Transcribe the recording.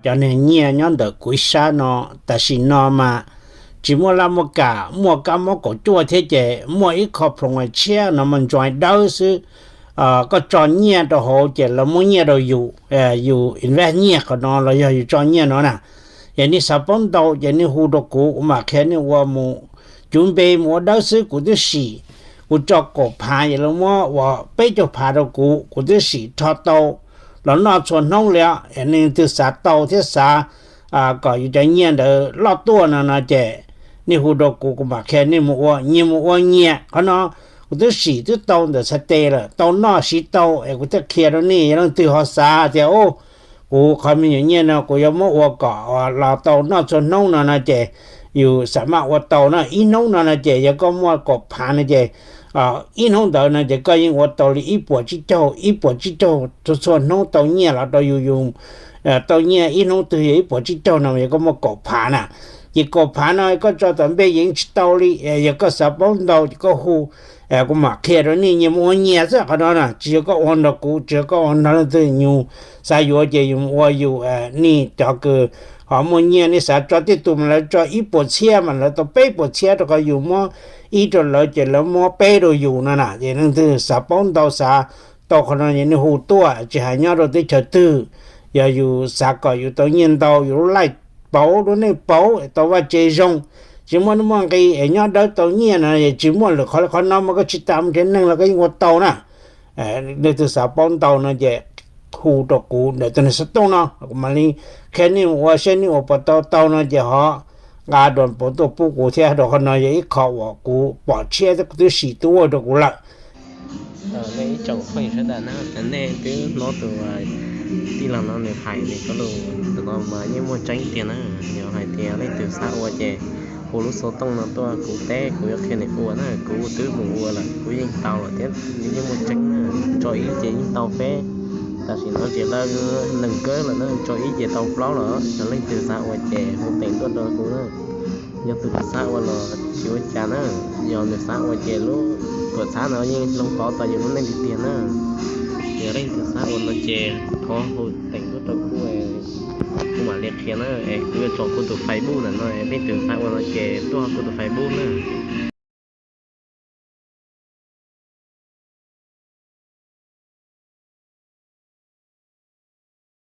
Cov niag nyiaj nyob ntawm kuv ib sab no, tam sim no mas tsis muaj laj muaj kam, muaj kab mob kaum cuaj thiab ces muaj ib qho program tshiab no mas ntshe dawb xwb. Koj tso nyiaj rau hauv ces lawv muab nyiaj rau yus, yus invest nyiaj qhov no los yog yus tso nyiaj no na. Yog nej xav paub ntau ces nej hu rau kuv, kuv mam qhia nej ua mus. Cuv npe mus ua dawb xwb, kuv twb sim, kuv tso kaum phav es lawv muab ua peb caug phav rau kuv, kuv twb sim rho tau los noj txhua hnub li os. Yog nej leej twg xav tau thiab xav kom yus cov nyiaj ntawd loj tuaj no no ces nej hu rau kuv, kuv mam qhia nej mus ua. Nyias mus ua nyias qhov no, kuv twb sim twb tau ntawm txhais tes lawm, tau noj siv tau es kuv thiaj qhia rau nej. Yog leej twg ho xav tias, kuv qhov me nyuam nyiaj no kuv yuav muab ua kom los tau noj txhua hnub no no ces yus xam maj ua tau na. Ib hnub no no ces yog koj muaj kaum phav no ces ib hnub ntawd no ces koj yeej ua tau li ib puas tsib caug, ib puas tsib caug txhua txhua hnub tau nyiaj los rau yus, yus tau nyiaj ib hnub twg yog ib puas tsib caug no yog koj muaj kaum phav na. Ces kaum phav no koj tso tom npe yeej tsis tau li. Yog koj xav paub ntau ces koj hu, kuv mam qhia rau nej. Nyias mus ua nyias xwb qhov no na, tsis yog koj ua nrog kuv, tsis yog koj ua nrog leej twg, yus xav yuav ces yus mus ua yus. Nej cov kws ho muaj nyiaj nej xav tso tej tus mas lawv tso ib puas txhiab mas lawv tau peb puas txhiab rau qhov yus muab ib rau lawv ces lawv muab peb rau yus no na. Ces leej twg xav paub ntau xav tau qhov no ces nej hu tuaj, tsis hais nyob rau teb chaws twg, yog yus xav kom yus tau nyiaj ntau, yus lub laij pauv, lub neej pauv, tau vaj tse zoo, tsis muaj nuj muaj nqi es nyob dawb tau nyiaj no es tsis muaj lwm qhov li. Qhov no mas koj tsis tas mus nrhiav neeg los koj yeej ua tau na. Leej twg xav paub ntau no ces hu rau kuv ntawm tus niag xov tooj no, kuv mam li qhia nej ua, saib nej ua puas tau. Tau no ces ho nqa dua pauv tuaj pub kuv thiab, rau qhov no yog ib qho uas kuv pom tshiab thiab kuv twb sim tuaj ua rau kuv lawm. Nej ib tsoom phooj ywg sawv daws na, nej twb hnov tus tij laug no nws hais nws cov lus, tus no mas yeej muaj tseeb tiag na. Yog hais tias leej twg xav ua ces hu lub xov tooj no tuaj kuv teb, kuv yuav qhia nws ua na. Kuv twb mus ua lawm, kuv yeej tau lawm thiab, yeej muaj tseeb na. Tso ib ces yeej tau peb, tam sim no ces lawv nees kawg lawm na, tso ib ces tau plaub lawm. Yog leej twg xav ua ces hu teem tuaj rau kuv na. Yog tus twg xav ua los tsis ua cas na, yog nws xav ua ces lub tuam txhab no yeej hloov pauv tau yus lub neej tiag tiag na. Yog leej twg xav ua no ces thov hu teem tuaj rau kuv, kuv mam li qhia na. Es kuv yuav tso kuv tus Facebook ntawm no, leej twg xav ua no ces tuaj kuv tus Facebook na.